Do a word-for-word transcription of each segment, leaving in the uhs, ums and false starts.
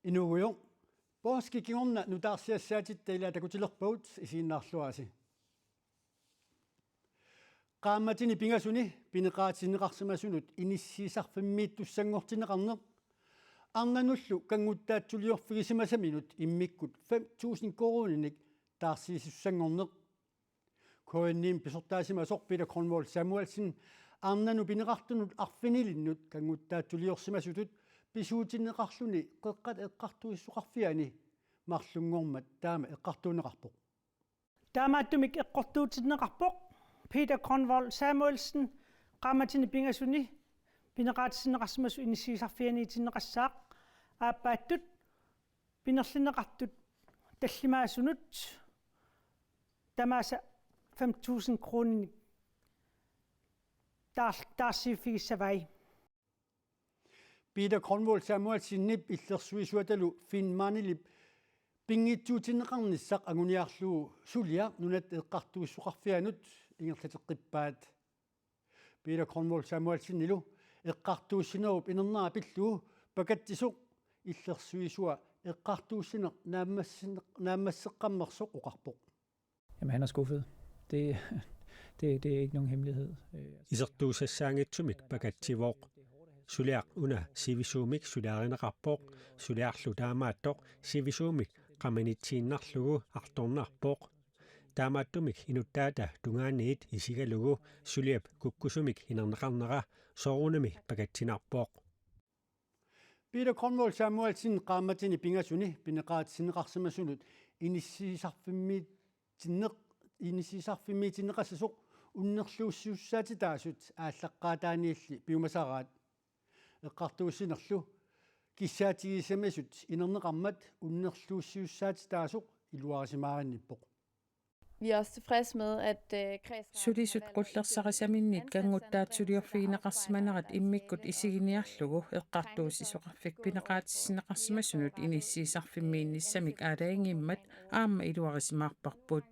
Inuugujoq, poorskip kingorna nutaarsiassaatitta ilaat takutilerpagut, isiginnaarluarisi. Qaammatini pingasuni pineqaatinneqarsimasunut inissiisarfimmiittussanngortinneqarneq, arnanullu kannguttaatsuliorfigisimasaminut immikkut fem tusind koruuninik taarsiisussanngorneq. K N I-mi pisortaasimasoq Peter Grønvold Samuelsen arnanut pineqartunut arfinilinnut kannguttaatsuliorsimasutut pisuutinneqarluni Qeqqata Eqqartuisoqarfiani marlunngormat taama eqqartuunneqarpoq. Taamaattumik eqqortuutinneqarpoq Peter Grønvold Samuelsen qaammatini pingasuni pineqaatissinneqarsimasut inissiisarfianiitinneqassaaq, aappaattut pinerlinneqartut tallimaasunut tamaasa fem tusind koruuninik taar-, taarsiiffigissavai. Peter Grønvold Samuelsenip illersuisuatalu Finn Mandelip pinngitsuutinneqarnissaq anguniarlugu suliaq Nunatta Eqqartuisoqarfianut ingerlateqqippaat. Peter Grønvold Samuelsenilu eqqartuussinerup inernera pillugu pakatsisoq illersuisua eqqartuussineq naammassin-, naammasseqqammersoq oqarpoq. Jamen, han er skuffet. Det, det, det er ikke nogen hemmelighed. Øh, altså, Isertuussassaanngitsumik pakatsivoq. Suliaq una sivisuumik suliarineqarpoq, suliarlu taamaattoq sivisuumik qamanitsiinnarlugu artornarpoq. Taamaattumik inuttaata tungaaniit isigalugu suliap kukkusumik inerneqarnera soorunami pakatsinarpoq. Peter Grønvold Samuelsen qaammatini pingasuni pineqaatissinneqarsimasunut inissiisarfimmiitinneq-, inissiisarfimmiitinneqassasoq unnerluussisussaatitaasut aallaqqaataaniilli piumasaraat. Eqqartuussinerlu kissaatigisamisut inerneqarmat unnerluussisussaatitaasoq iluarisimaarinnippoq. Vi er også tilfredse med, at, øh, kredsretten har Sulisut valgt at udsætte qullersarisaminnik kannguttaatsuliorfigineqarsimanerat immikkut isiginiarlugu eqqartuussisoqarfik pineqaatissinneqarsimasunut inissiisarfimmiinnissamik aalajangiimmat aamma iluarisimaarparput.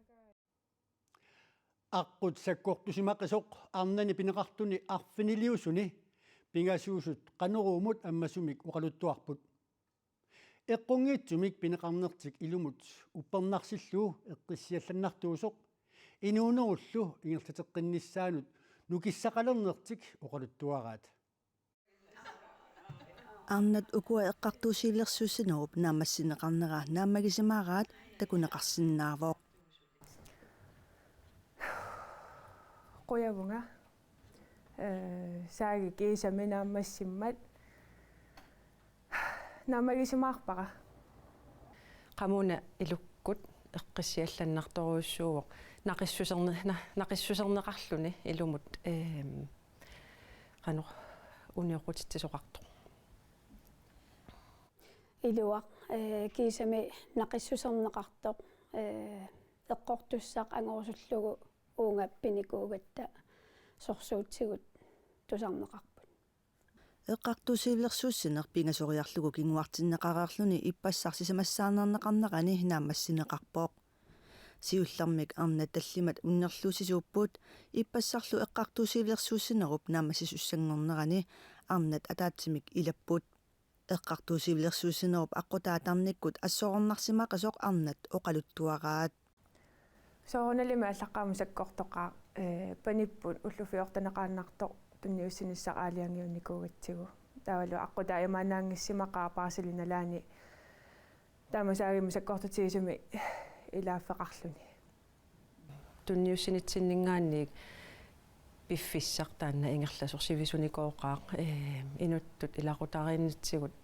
Aqqut sakkortusimaqisoq arnani pineqartuni arfiniliusuni pingasuusut Qanoruumut ammasumik oqaluttuarput. Eqqunngitsumik pineqarnertik ilumut uppernarsillugu eqqissiallannartuusoq inuunerullu ingerlateqqinnissaanut nukissaqalernertik oqaluttuaraat. Arnat ukua eqqartuussivilersuussinerup naammassineqarnera naammagisimaaraat takuneqarsinnaavoq. Qujavunga. Øh, Saagik kiisami naammassimmat. Naammagisimaarpara. Qamuuna ilukkut eqqissiallannartorujussuuvoq. Naqissuserne-, na-, naqissuserneqarluni ilumut, ehm, qanoq unioqqutitsisoqartoq. Iluaq, eh, kiisami naqissuserneqartoq, eh, eqqortussaq angorusullugu uunga pinikuugatta sorsuutigut tusarneqarput. Eqqartuussivilersuussineq pingasoriarlugu kinguartinneqareerluni ippassaq sisamassaarneqarnerani naammassineqarpoq. Siullermik arnat tallimat unnerluussisuupput, ippassarlu eqqartuussivilersuussinerup naammassisussanngornerani arnat ataatsimik ilapput. Eqqartuussivilersuussinerup aqqutaatarnikkut assorornarsimaqisoq arnat oqaluttuaraat. Soorunalimi aallaqqaammut sakkortoqaaq, eh, panipput ullut fjorteneqaannartoq tunniussinissaq aalajangiunnikuugatsigu. Taavalu aqqutaa imaannaanngissimaqaaq barsili nalaani taama Saagimut sakkortutigisumik ilaaffeqarluni. Tunniussinitsinninngaanniit piffissaq taanna ingerlasoq sivisunikooqaaq, eh, inuttut ilaqutariinnitsigut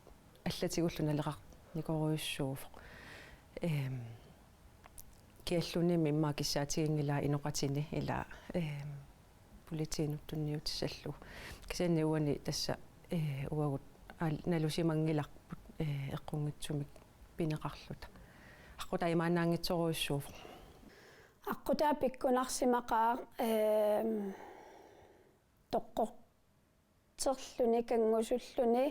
allatigullu naleqarnikorujussuuvoq. Ehm, kiallunimi immaqa kissaatiginngilaa inoqatini ilaa, ehm, politiinut tunniutissallugu. Kisianni uani tassa, eh, uagut aal-, nalusimanngilarput, eh, eqqunngitsumik pineqarluta. Aqqutaa imaannaanngitsorujussuuvoq. Aqqutaa pikkunarsimaqaaq, ehm, toqqorterluni kanngusulluni,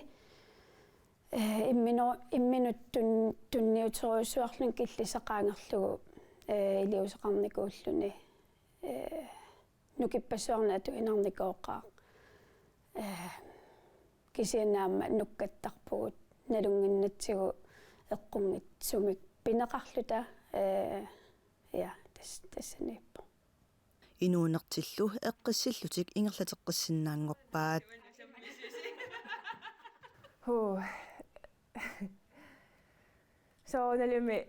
eh, imminu-, imminut tun-, tunniuterujussuarluni killissaa qaangerlugu, eh, iliuuseqarnikuulluni, eh, nukippassuarnik atuinarnikooqaaq. Eh, kisianni aamma nukkattarpugut nalunnginnatsigu Eqqunngitsumik pineqarluta, ee, ja, tas-, tassaniippoq. Inuunertillu eqqissillutik ingerlateqqissinnaanngorpaat. Huu. Soorunalimi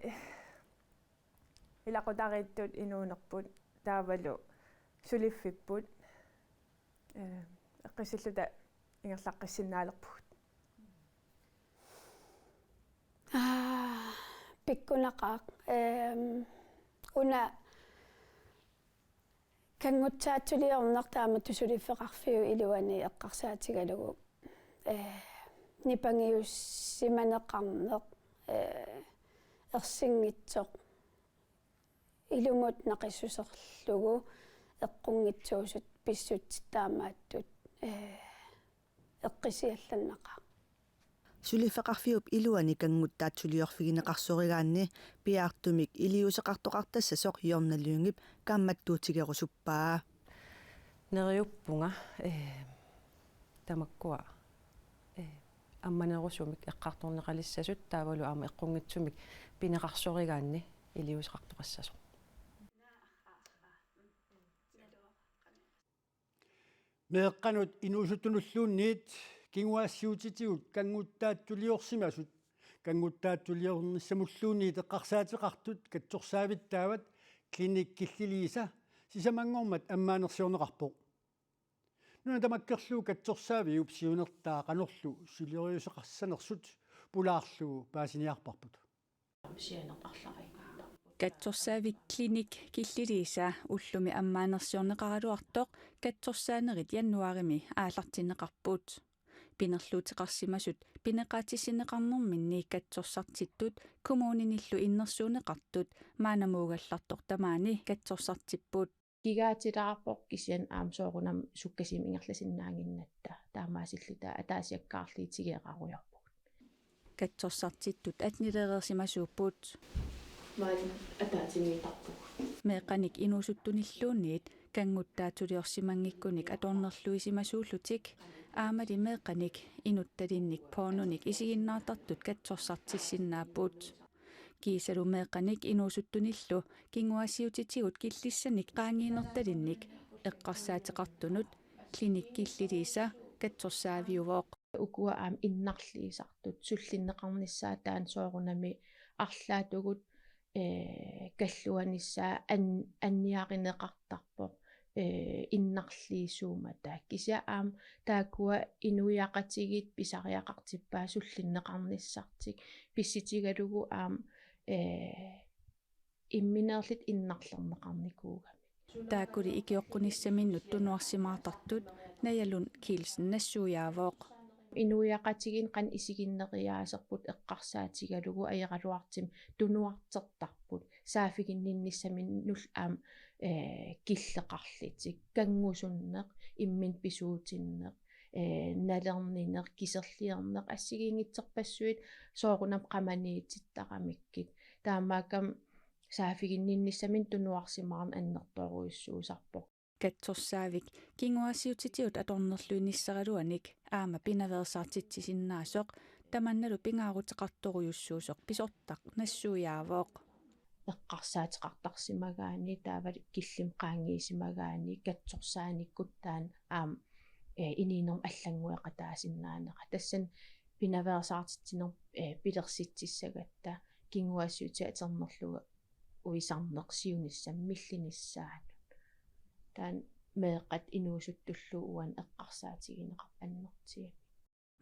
ilaqutariittut inuunerput taavalu suliffipput, ee, eqqissilluta ingerlaqqissinnaalerpugut. Aa, pikkunaqaaq. Ehm, una kanngutsaatsoliorneq taamatut suliffeqarfiup iluani eqqarsaatigalugu, ee, nipangiussimaneqarneq, ee, ersinngitsoq ilumut naqissuserlugu eqqunngitsuusut pissutsit taamaattut, ee, eqqisiallannaqaaq. Suliffeqarfiup iluani kanngutsaatsoliorfigineqarsorigaanni piaartumik iliuuseqartoqartassasoq Jonna Lyngep kaammattuutigerusuppaa. Neriuppunga, ee, tamakkua, ee, ammanerusumik eqqartorneqalissasut taavalu aamma eqqunngitsumik pineqarsorigaanni iliuuseqartoqassasoq. Meeqqanut inuusuttunulluunniit kinguaassiuutitigut kanngutsaatsoliorsimasut, kanngutsaatsoliornissamulluunniit eqqarsaateqartut katsorsaavittaavat Klinik Killiliisa sisamanngormat ammaanersiorneqarpoq. Nuna tamakkerlugu katsorsaaviup siunertaa qanorlu suleriuseqassanersut pulaarlugu paasiniarparput. Katsorsaavik Klinik Killiliisa ullumi ammaanersiorneqaraluartoq katsorsaanerit januaarimi aallartinneqarput. Pinerluuteqarsimasut pineqaatissinneqarnerminni katsorsartittut kommuninillu innersuunneqartut maannamuugallartoq tamaani katsorsartipput. Kigaatilaarpoq kisianni aamma soorunami sukkasuumik ingerlasinnaannginnatta taamaasilluta ataasiakkaarlugit tigoorarujoorpugut. Katsorsartittut atnileereersimasuupput. Maani ataatsimiittarpugut. Meeqqanik inuusuttunilluunniit kanngutsaatsoliorsimanngikkunik atornerluisimasuullutik aammali meeqqanik inuttalinnik pornonik isiginnaartartut katsorsartissinnaapput. Kiisalu meeqqanik inuusuttunillu kinguaassiuutitigut killissanik qaangiinertalinnik eqqarsaateqartunut Klinik Killiliisa katsorsaaviuvoq. Ukua aamma innarliisartut sullinneqarnissaat taanna soorunami arlaatigut, ee, kalluanissaa an-, anniarineqartarpoq, ee, innarliisuummata. Kisianni aamma taakkua inuiaqatigiit pisariaqartippaat sullinneqarnissartik pissutigalugu aamma, ee, imminerlit innarlerneqarnikuugamik. Taakkuli ikioqqunissaminnut tunuarsimaartartut Naja Lund Kielsen nassuiaavoq. Inuiaqatigiinni qanoq isiginneriaaserput eqqarsaatigalugu ajoraluartumik tunuartertarput saaffiginninnissaminnullu aamma, ee, killeqarlutik, kanngusunneq, imminut pisuutinneq, ee, nalernineq, kiserliorneq, assigiinngitsorpassuit soorunami qamaniitittaramikkit. Taamaakkami saaffiginninnissaminnut tunuarsimaarneq annertoorujussuusarpoq. Katsorsaavik kinguaassiuutitigut atornerluinissaraluanik aamma pinaveersaartitsisinnaasoq tamannalu pingaaruteqartorujussuusoq pisortaq nassuiaavoq. Eqqarsaateqartarsimagaanni taavalu killimut qaangiisimagaanni katsorsaanikkut taanna aamma, ee, inuunermi allanngueqataasinnaanera. Tassani pinaveersaartitsineq, ee, pilersitsissagatta kinguaassiuutitigut atornerluisarneq siunissami millinissaanut. Taanna meeqqat inuusuttullu uani eqqarsaatigineqarput annertuumik.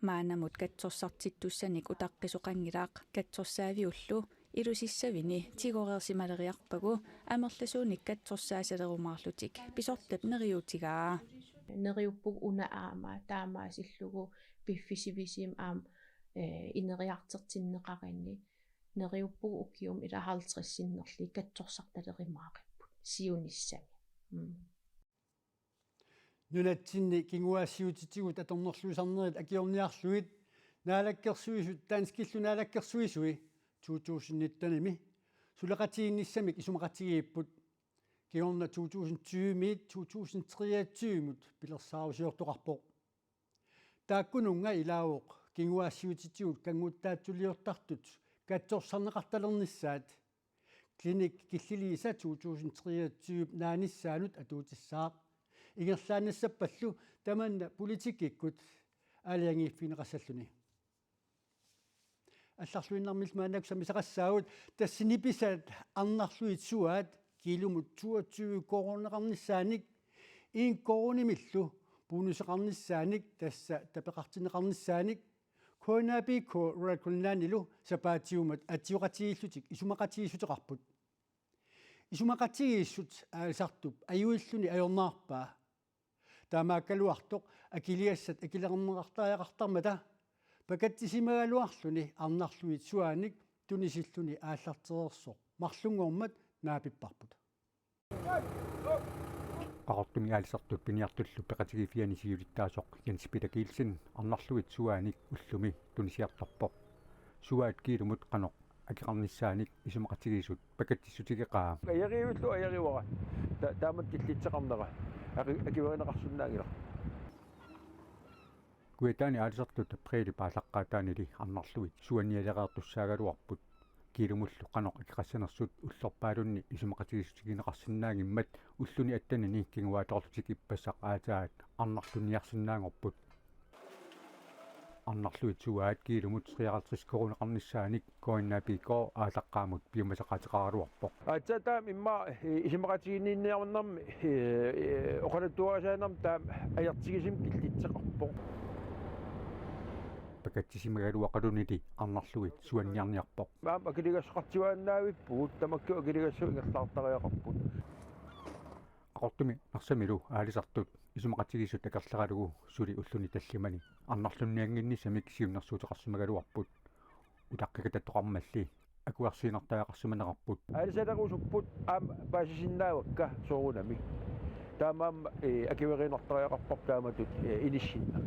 Maannamut katsorsartittussanik utaqqisoqanngilaq katsorsaaviullu ilusissavini tigoreersimaleriarpagu amerlasuunik katsorsaasalerumaarlutik pisortap neriuutigaa. Neriuppugut una aamma taamaasillugu piffissaq sivisuumik aamma, ee, ineriartortinneqarani neriuppugut ukiumut ilaa halvtreds sinnerlugit katsorsartalerumaaripput siunissami. Mm. Nunatsinni kinguaassiuutitigut atornerluisarnerit akiorniarlugit Naalakkersuisut danskillu naalakkersuisui to tusind nittenimi suleqatigiinnissamik isumaqatigiipput. Kingorna to tusind tyvemiit to tusind treogtyvemut pilersaarusiortoqarpoq. Taakkununnga ilaavoq kinguaassiuutitigut kanngutsaatsoliortartut katsorsarneqartalernissaat. Clinic Killiliisa to tusind treogtyve naanissaanut atuutissaaq. Ingerlaannassappallu tamanna politikkikkut aalajangiiffigineqassalluni. Allarluinnarmillu maannakkut sammisaqassaagut, tassa nipisat arnarlugit suaat kiilumut toogtyve koruuneqarnissaanik, en koruunimillu bonuseqarnissaanik, tassa tapeqartinneqarnissaanik, K N A P K Royal Greenlandilu sapaatiummat atsioqatigiillutik isumaqatigiissuteqarput. Isumaqatigiissut aalisartup ajuilluni ajornarpaa. Taamaakkaluartoq akiligassat akileraarneqartariaqartarmata pakatisimagaluarluni arnarlugit suaanik tunisilluni aallartereersoq marlunngormat naapipparput. Qaqortumi aalisartut piniartullu peqatigiiffiani siulittaasoq Jens Peter Kielsen arnarlugit suaanik ullumi tunisiartorpoq. Suaat kiilumut qanoq akeqarnissaanik isumaqatigiissut pakatissutigeqaat. Ajorivillu ajorivara. Ta-, taamatut killitseqarnera. Aki-, akuerineqarsinnaanngilaq. Kujataani aalisartut apriilip aallaqqaataanili arnarlugit suannialereertussaagaluarput. Kiilumullu qanoq akeqassanersut ullorpaalunni isumaqatigiissutigineqarsinnaanngimmat ulluni attenini kinguaattoorlutik ippassaq aatsaat arnarlunniarsinnaanngorput. Arnarlugit suaat kiilumut treoghalvtreds koruuneqarnissaanik K N A P K aallaqqaammut piumasaqaateqaraluarpoq. Aatsaat taama immaqa, eh, isumaqatiginninniarnermi, eh, eh, oqaluttuarisaanermi taama ajortigisumik killitseqarpoq. Pakatsisimagaluaqalunili arnarlugit suanniarniarpoq. Aamma akiligassaqartuaannavippugut, tamakku akiligassat ingerlaartariaqarput. Qaqortumi Narsamilu aalisartut isumaqatigiissut akerleralugu suli ulluni tallimani arnarlunniannginnissamik siunnersuuteqarsimagaluarput. Utaqqikatattoqarmalli akuersiinnartariaqarsimanerarput. Aalisalerusupput aamma paasisinnaavakka soorunami. Taamaammat, eh, akueriinnartariaqarparput taamatut, eh, inissinnaq.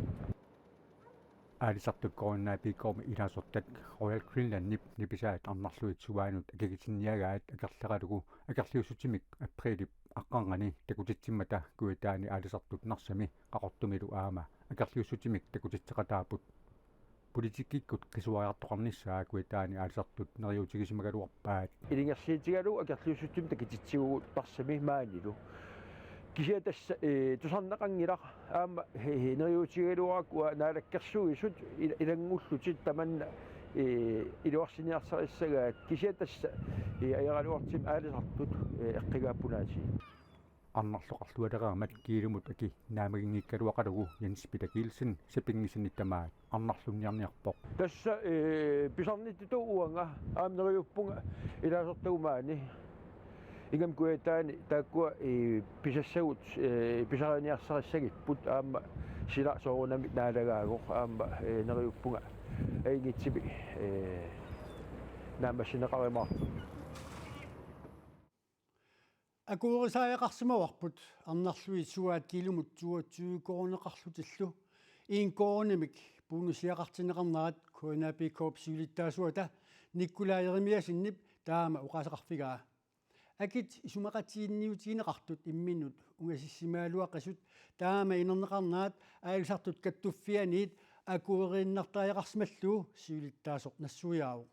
Aalisartut K N A P K-mi ilaasortat Royal Greenlandip nipisaat arnarlugit suaanut akigitinniagaat akerleralugu akerliussutimik apriilip aqqarnganni takutitsimmata Kujataani aalisartut Narsami Qaqortumilu aamma akerliussutimik takutitseqataapput. Politikkikkut qisuariartoqarnissaa Kujataani aalisartut neriuutigisimagaluarpaat. Ilungersuutigalugu akerliussutimik takutitsivugut Narsami maanilu. Kisianni tassa, eh, tusarnaqanngilaq aamma, eh, neriuutigigaluarakku Naalakkersuisut il-, ilanngullutik tamanna, eh, iluarsiniarsarissagaat kisianni tassa, eh, ajoraluartumik aalisartut, eh, eqqugaapput-aasiit. Arnarloqarlualereermat kiilumut aki naammaginngikkaluaqalugu Jens Peter Kielsen sapinngisannik tamaat arnarlunniarniarpoq. Tassa, eh, pisarnittutut uanga aamma neriuppunga ilaasortagut maani. Ingammik Kujataani taakkua, eh, pisassagut, eh, pisariniarsarissagipput aamma sila soorunami naalagaagut aamma, eh, neriuppunga ajunngitsumik, eh, naammassineqarumaarpunga. Akuerisariaqarsimavarput arnarlugit suaat kiilumut toogtyve koruuneqarlutillu en koruunimik bonusiaqartinneqarnerat K N A P K-p siulittaasuata Nikolaj Jeremiassenip taama oqaaseqarfigaa. Akit isumaqatiginniutigineqartut imminnut ungasissimagaluaqisut taama inerneqarnerat aalisartut kattuffianiit akueriinnartariaqarsimallugu siulittaasoq nassuiaavoq.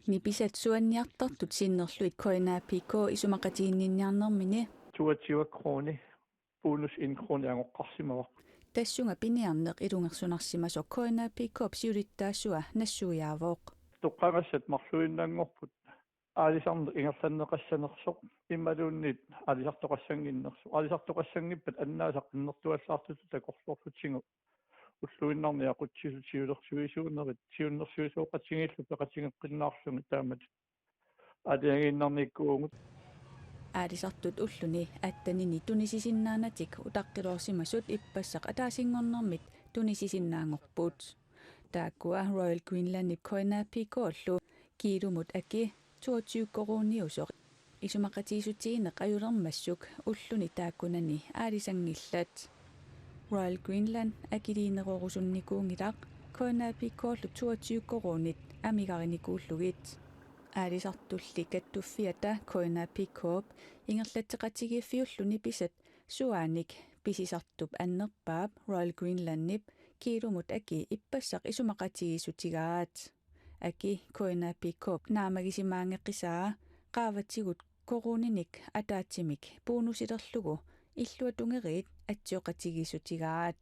Nipisat suanniartartut sinnerlugit K N A P K isumaqatiginninniarnermini toogtyve kroner bonus en krone angoqqarsimavoq. Tassunga piniarneq ilungersunarsimasoq K N A P K-p siulittaasua nassuiaavoq. Toqqagassat marluinnanngorput. Aalisarneq ingerlanneqassanersoq imaluunniit aalisartoqassannginnersoq. Aalisartoqassanngippat annaasaq annertuallaartutut takorloorlutigu ulluinnarni aqutsisut siulersuisuunerit siunnersuisoqatigiillu peqatigeqqinnaarlugit taamatut aalajangiinnarnikuuvugut. Aalisartut ulluni attenini tunisisinnaanatik utaqqiloorsimasut ippassaq ataasinngornermit tunisisinnaanngorput. Taakkua Royal Greenlandip K N A P K-llu kiilumut aki toogtyve koruuniusoq isumaqatigiissutigineq ajulermassuk ulluni taakkunani aalisanngillat. Royal Greenland akiliinerorusunnikuunngilaq K N A P K-llu toogtyve koruunit amigarinikuullugit. Aalisartulli kattuffiata K N A P K-p ingerlatseqatigiiffiullu nipisat suaanik pisisartup annerpaap Royal Greenlandip kiilumut aki ippassaq isumaqatigiissutigaat. Aki K N A P K-p naammagisimaanngeqisaa qaavatigut koruuninik ataatsimik bonusilerlugu illuatungeriit atsioqatigiissutigaat.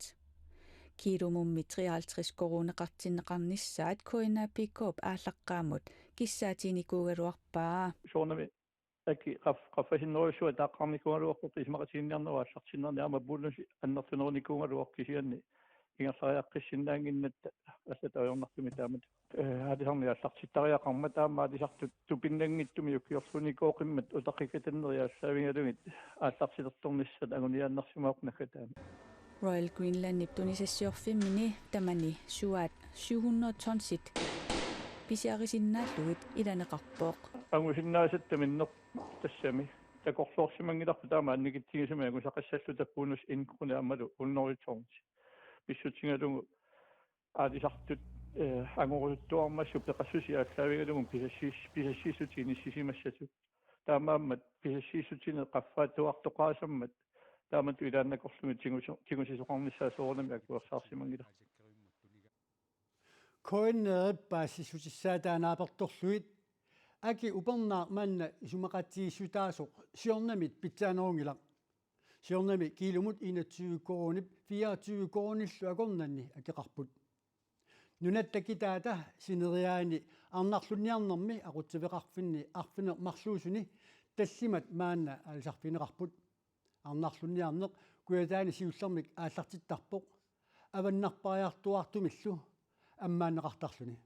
Kiilumummi treoghalvtreds koruuneqartinneqarnissaat K N A P K-p aallaqqaammut kissaatiginikuugaluarpaa. Soorunami aki qaf-, qaffasinnerujussuaq taaqqaarnikuugaluarpoq isumaqatiginninniarnerup aallartinnerani aamma bonusi annertunerunikuugaluarpoq kisianni ingerlariaqqissinnaannginnatta allatut ajornartumik taamatut. Eh, aalisarneq aallartittariaqarmat aamma aalisartut tupinnanngitsumik ukiorluunniit kooqimmat utaqqikatanneri aallaavigalugit aallartilertornissat anguniaannarsimavoq naggataani. Royal Greenlandip tunisassiorfimmini tamani suaat syv hundrede tonsit pisiarisinnaallugit ilaneqarpoq. Angusinnaasatta minneq tassami takorloorsimanngilarput taama annikitsigisumik angusaqassalluta bonus en krone aammalu hundrede tons. Pissutigalugu aalisartut, eh, angorusuttuarmassuk peqassusia aallaavigalugu pisassis-, pisassiissutit inissisimassasut. Taamaammat pisassiissutinik qaffaattuartoqaasammat taamatut ilaannakorlugit tigusi-, tigusisoqarnissaa soorunami akuersaarsimanngilarput. K N R-ip paasissutissaa taanna apertorlugit aki upernaaq manna isumaqatigiissutaasoq siornamit pitsaanerunngilaq. Siornami kiilumut enogtyve koruunip fireogtyve koruunillu akornanni akeqarput. Nunatta kitaata sineriaani arnarlunniarnermi aqutsiveqarfinni arfineq-marluusuni tallimat maanna aalisarfigineqarput. Arnarlunniarneq Kujataani siullermik aallartittarpoq avannarpariartuaartumillu ammaanneqartarluni.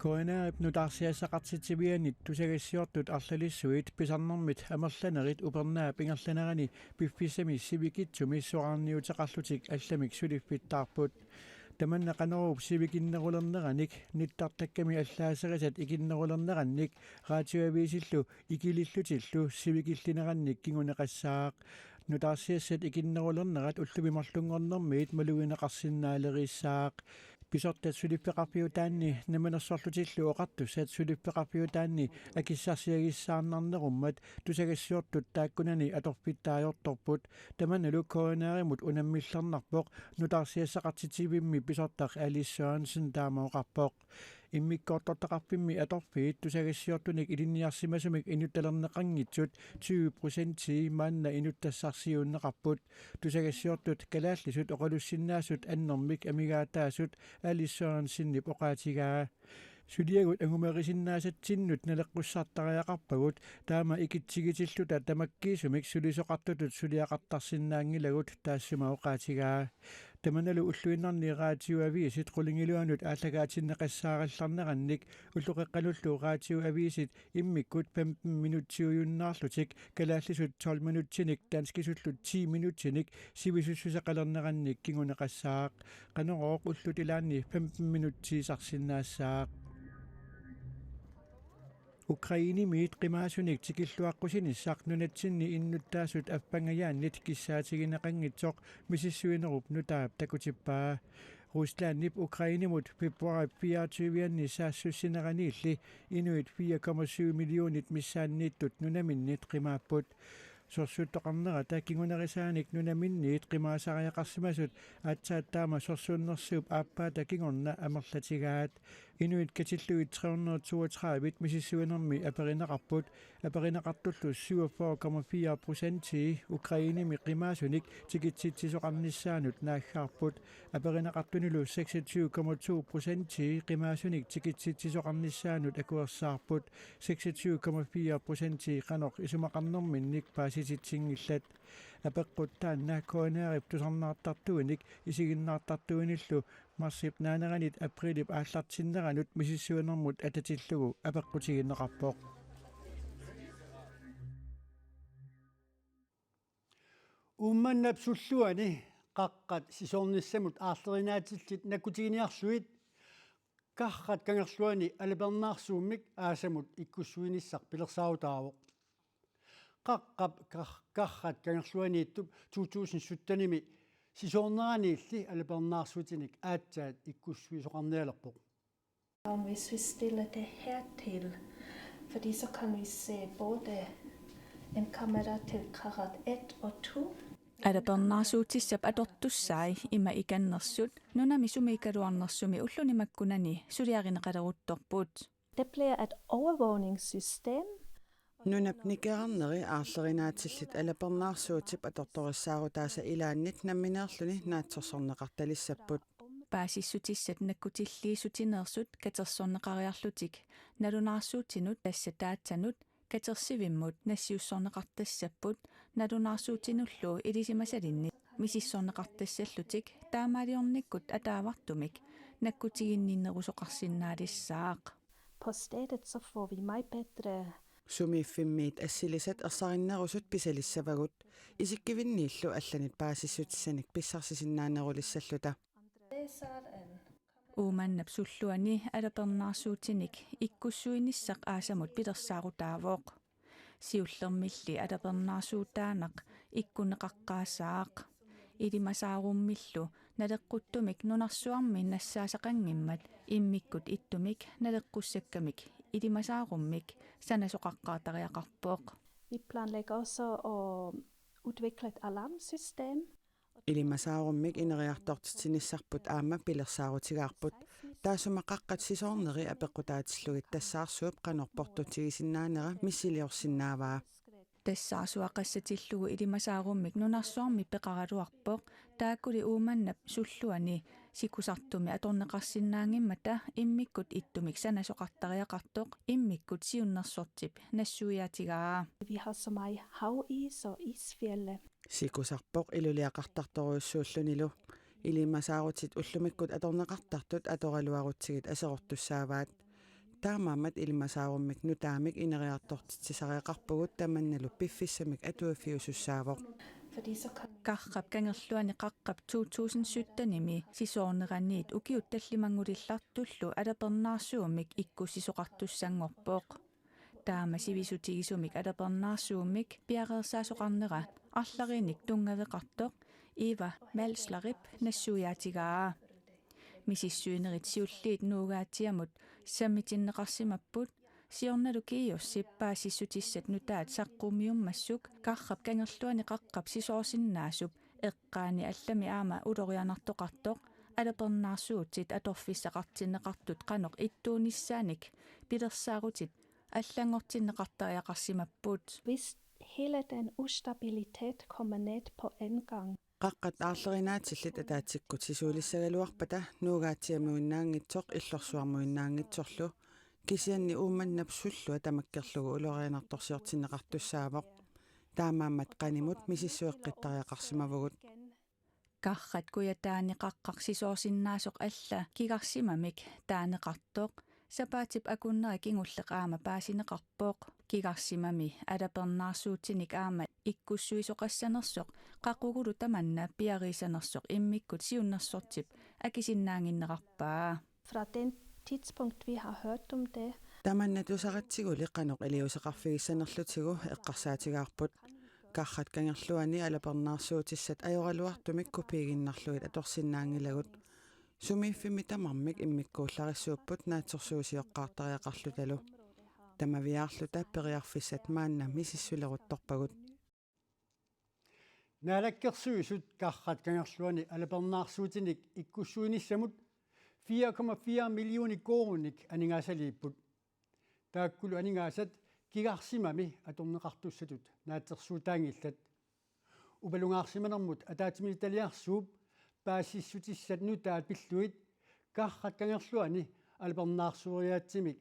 K N R-ip nutaarsiassaqartitsivianit tusagassiortut arlalissuit pisarnermit amerlanerit upernaap ingerlanerani piffissami sivikitsumi soraarniuteqarlutik allamik suliffittaarput. Tamanna Qanoruup sivikinnerulerneranik nittartakkami allaaserisat ikinnerulernerannik Radioavisillu ikilillutillu sivikillinerannik kinguneqassaaq. Nutaarsiassat ikinnerulernerat ullumi marlunngornermiit malugineqarsinnaaleriissaaq. Pisortat suliffeqarfiutaanni Namminersorlutillu Oqartussat suliffeqarfiutaanni akissarsiagissaarnarnerummat tusagassiortut taakkunani atorfittaajortorput. Tamannalu K N R-imut unammillernarpoq nutaarsiassaqartitsivimmi pisortaq Alice Sørensen taama oqarpoq. Immikkoortortaqarfimmi atorfiit tusagassiortunik ilinniarsimasumik inuttalerneqanngitsut tyve procentii maanna inuttassarsiuunneqarput. Tusagassiortut kalaallisut oqalussinnaasut annermik amigaataasut Alice Sørensenip oqaatigaa. Suliagut angumerisinnaasatsinnut naleqqussartariaqarpagut taama ikitsigitilluta tamakkiisumik sulisoqartutut suliaqartarsinnaanngilagut taassuma oqaatigaa. Tamannalu ulluinnarni Radioavisit qulingiluanut aallakaatinneqassaarallarnerannik ulloqeqqanullu Radioavisit immikkut femten minutsiujunnaarlutik kalaallisut tolv minutsinik danskisullu ti minutsinik sivisussuseqalernerannik kinguneqassaaq. Qanorooq ullut ilaanni femten minutsiisarsinnaassaaq. Ukrainemiit qimaasunik tikilluaqqusinissaq nunatsinni innuttaasut affangajaannit kissaatigineqanngitsoq misissuinerup nutaap takutippaa. Ruslandip Ukrainemut februaarip fireogtyve-anni saassussineraniilli inuit fire komma syv millionit missaanniittut nunaminnit qimaapput. Sorsuttoqarnerata kingunerisaanik nunaminnit qimaasariaqarsimasut aatsaat taama sorsunnersuup aappaata kingorna amerlatigaat. Inuit katillugit tre hundrede toogtredive misissuinermi aperineqarput. Aperineqartullu syvogfyrre komma fire procentii Ukrainemi qimaasunik tikitsitsisoqarnissaanut naaggaarput. Aperineqartunilu seksogtyve komma to procentii qimaasunik tikitsitsisoqarnissaanut akuersaarput. Seksogtyve komma fire procentii qanoq isumaqarnerminnik paasititsinngillat. Apeqqut taanna K N R-ip tusarnaartartuinik isiginnaartartuinillu marsip naaneranit aprilip aallartinneranut misissuinermut atatillugu apeqqutigineqarpoq. Uummannap sulluani qaqqat sisoornissamut aarlerinaatillit nakkutiginiarlugit Karrat Kangerluani alipernaarsuummik aasamut ikkussuinissaq pilersaarutaavoq. Qaqqap Kar-, Karrat Kangerluaniittup to tusind syttenimi sisoorneraniilli alipernaarsuutinik aatsaat ikkussuisoqarnialerpoq. Og hvis vi stiller det her til, fordi så kan vi se både en kamera til Karrat et og to. Alapernaarsuutissap atortussai ima ikannersut nunami sumiikkaluarnersumi ulluni makkunani suliarineqaleruttorput. Det bliver et overvågningssystem. Nunap nikerarneri aarlerinaatillit alapernaarsuutip atortorissaarutaasa ilaannit nammineerluni naatsorsorneqartalissapput. Paasissutissat nakkutilliissutineersut katersorneqariarlutik nalunaarsuutinut, tassa dataanut, katersivimmut nassiussorneqartassapput, nalunaarsuutinullu ilisimasalinnit misissorneqartassallutik taamaaliornikkut ataavartumik nakkutiginninnerusoqarsinnaalissaaq. På stedet så får vi meget bedre. Sumiiffimmiit assilisat ersarinnerusut pisalissavagut, isikkivinniillu allanit paasissutissanik pissarsisinnaanerulissalluta. Uummannap sulluani alapernaarsuutinik ikkussuinissaq aasamut pilersaarutaavoq. Siullermilli alapernaarsuutaaneq ikkunneqaqqaassaaq. Ilimasaarummillu naleqquttumik nunarsuarmi nassaasaqanngimmat immikkut ittumik naleqqussakkamik ilimasaarummik sanasoqaqqaartariaqarpoq. Vi planlægger også at udvikle et alarmsystem. Ilimasaarummik ineriartortitsinissarput aamma pilersaarutigaarput. Taassuma qaqqat sisoorneri apeqqutaatillugit tassaarsuup qanoq portutigisinnaanera missiliorsinnaavaa. Tassaarsuaq qassatillugu ilimasaarummik nunarsuarmi peqaraluarpoq, taakkuli Uummannap sulluani sikusartumi atorneqarsinnaanngimmata immikkut ittumik sanasoqartariaqartoq immikkut siunnersortip nassuiaatigaa. Vi har så meget havis og isfjelde. Sikusarpoq iluliaqartartorujussuullunilu. Ilimasaarutit ullumikkut atorneqartartut atoraluarutsigit aserortussaavaat. Taamaammat ilimasaarummik nutaamik ineriartortitsisariaqarpugut tamannalu piffissamik atuiffiusussaavoq. Fordi så kan Karrap kangerluani qaqqap to tusind syttenimi sisoorneraniit ukiut tallimannguullartullu alapernaarsuummik ikkussisoqartussanngorpoq. Taama sivisutigisumik alapernaarsuummik piareersaasoqarnera arlariinnik tunngaveqartoq Eva Malslerip nassuiaatigaa. Misissuinerit siulliit Nuugaatsiamut sammitinneqarsimapput, siornalu GEUS-ip paasissutissat nutaat saqqummiummassuk Karrap kangerluani qaqqap sisoorsinnaasup eqqaani allami aamma ulorianartoqartoq alapernaarsuutit atorfissaqartinneqartut qanoq ittuunissaanik pilersaarutit allanngortinneqartariaqarsimapput. Hvis hele den ustabilitet kommer ned på en gang. Qaqqat aarlerinaatillit ataatsikkut sisuulissagaluarpata Nuugaatsiamuinnaanngitsoq Illorsuarmuinnaanngitsorlu, kisianni Uummannap sullua tamakkerlugu ulorianartorsiortinneqartussaavoq. Taamaammat qanimut misissueqqittariaqarsimavugut. Karrat kujataani qaqqaq sisoorsinnaasoq alla kigarsimamik taaneqartoq sapaatip akunnera kingulleq aamma paasineqarpoq. Kigarsimami alapernaarsuutinik aamma ikkussuisoqassanersoq qaqugulu tamanna piariissanersoq immikkut siunnersortip akisinnaannginnerarpaa. Fra den tidspunkt, vi har hørt om det, Tamanna tusaratsiguli qanoq iliuuseqarfigissanerlutigu eqqarsaatigaarput. Karrat kangerluani alapernaarsuutissat ajoraluartumik kopiiginnarlugit atorsinnaanngilagut. Sumiiffimmi tamarmik immikkuullarissuupput naatsorsuusioqqaartariaqarlutalu. Tamaviaarluta periarfissat maanna misissuleruttorpagut. Naalakkersuisut Karrat kangerluani alapernaarsuutinik ikkussuinissamut fire komma fire millioner koruuninik aningaasaliipput. Taakkulu aningaasat kigarsimami atorneqartussatut naatsorsuutaanngillat. Upalungaarsimanermut ataatsimiititaliarsuup paasissutissat nutaat pillugit Karrat kangerluani alapernaarsueriaatsimik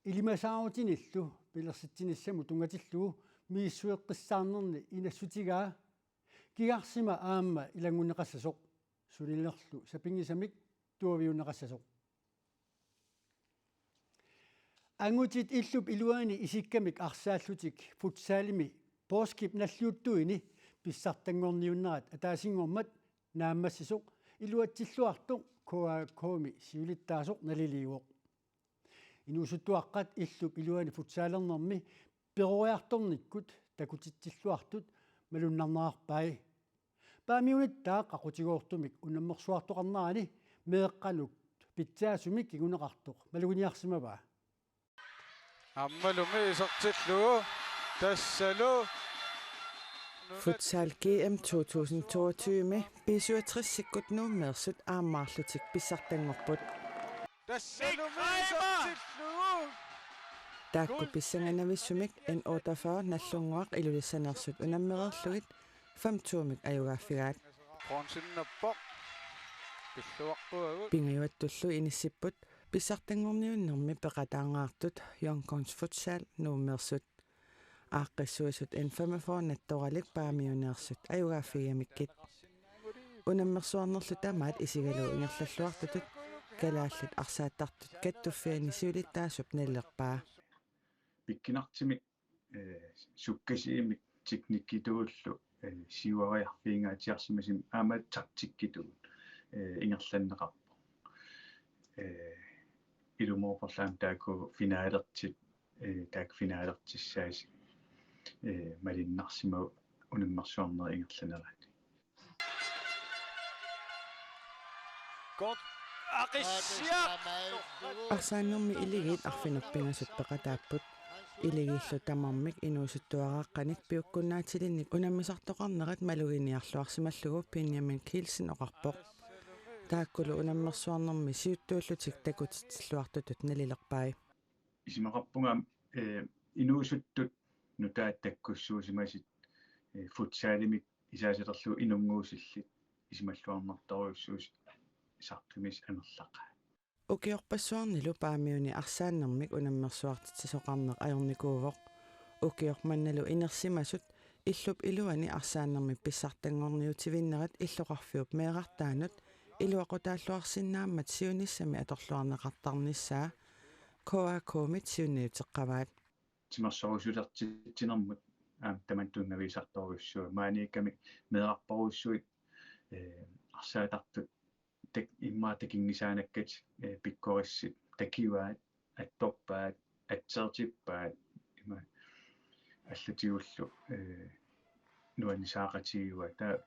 ilimasaarutinillu pilersitsinissamut tunngatillugu misissueqqissaarnerni inassutigaa kigarsima aamma ilanngunneqassasoq, sulinerlu sapinngisamik tuaviunneqassasoq. Angutit illup iluani isikkamik arsaallutik futsalimi poorskip nalliuttuini pissartanngorniunnerat ataasinngormat naammassisoq iluatsilluartoq K A K-mi siulittaasoq naliliivoq. Inuusuttuaqqat illup iluani futsalernermi peroriartornikkut takutitsilluartut malunnarnerarpai. Paamiunittaaq qaqutigoortumik unammersuartoqarnerani meeqqanut pitsaasumik kinguneqartoq maluginiarsimavaa. Aammalumi isertillugu tassalu Futsal G M to tusind toogtyve B syvogtres-ikkut Nuummeersut aammaarlutik pissartanngorput. Tassalu miisartillugu. Taakku pissanganavissumik N otteogfyrre Nagdlunguaq Ilulissaneersut unammereerlugit fem to-mik ajugaaffigaat. Bronzeninnappoq. Pilluaqquagut. Pingajuattullu inissipput pissartanngorniunnermi peqataangaartut Young Guns Futsal Nuummeersut. Aaqqissuisut N femogfyrre Nattoralik Paamiuneersut ajugaaffigigamikkit. Unammersuarnerlu tamaat isigalugu ingerlalluartutut kalaallit arsaattartut kattuffianni siulittaasup nalilerpaa. Pikkunartumik, eh, sukkasuumik teknikkitullu, eh, siuariarfigingaatsiarsimasumik aamma taktikkitut, eh, ingerlanneqarpoq. Eh, ilumoorporlu aamma taakku finalertut, eh, taakku finalertussaasut, eh, malunnarsimavoq unammersuarnerup ingerlanerani. Kort. Aqissiaq. Arsaannermi Iligiit arfineq-pingasut peqataapput. Iligiillu tamarmik inuusuttuaraaqqanik piukkunnaatilinnik unammisartoqarnerat maluginiarluarsimallugu Benjamin Kielsen oqarpoq. Taakkulu unammersuarnermi siuttuullutik takutitsilluartutut nalilerpai. Isumaqarpunga, eh, inuusuttut nutaat takkussuusimasut, eh, futsalimik isaasalerlugu inunnguusillit isumalluarnartorujussuusut saqqummiusut amerlaqaat. Ukiorpassuarnilu Paamiuni arsaannermik unammersuartitsisoqarneq ajornikuuvoq. Ukioq mannalu inersimasut illup iluani arsaannermi pissartanngorniutivinnerat illoqarfiup meerartaanut iluaqutaalluarsinnaammat siunissami atorluarneqartarnissaa K A K-mit siunniuteqqavaat. Timersorujussuusitsinermut aamma tamanna tunngavigisartorujussuuvoq. Maaniikkamik meerarporujussuit, eh, arsaattartut tak-, immaqa takunngisaanakkatik, eh, pikkorissut takuaat, attorpaat, atsertippaat, ima allatigullu, eh, nuannisaaqatigiuaat. Taava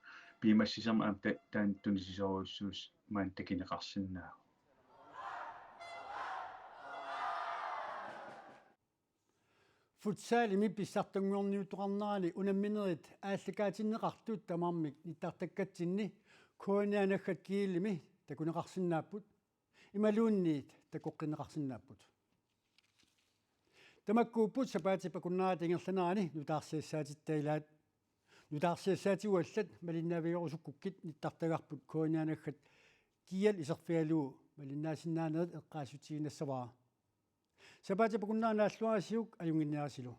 piumassusermik aamma ta-, taanna tunisisorujussuusoq maani takuneqarsinnaavoq. Futsalimi pissartanngorniutoqarnerani unamminerit aallakaatinneqartut tamarmik nittartakkatsinni K N A-naggat Kielimi takuneqarsinnaapput, imaluunniit takoqqinneqarsinnaapput. Tamakkuupput sapaatip akunnerata ingerlanerani nutaarsiassaatitta ilaat. Nutaarsiassaatigut allat malinnaavigerusukkukkit nittartagarput K N A-naggat Kiel iserfigalugu malinnaasinnaanerit eqqaasitsissutigiinnassavara. Sapaatip akunnerata naalluarisiuk ajunnginnerisilu.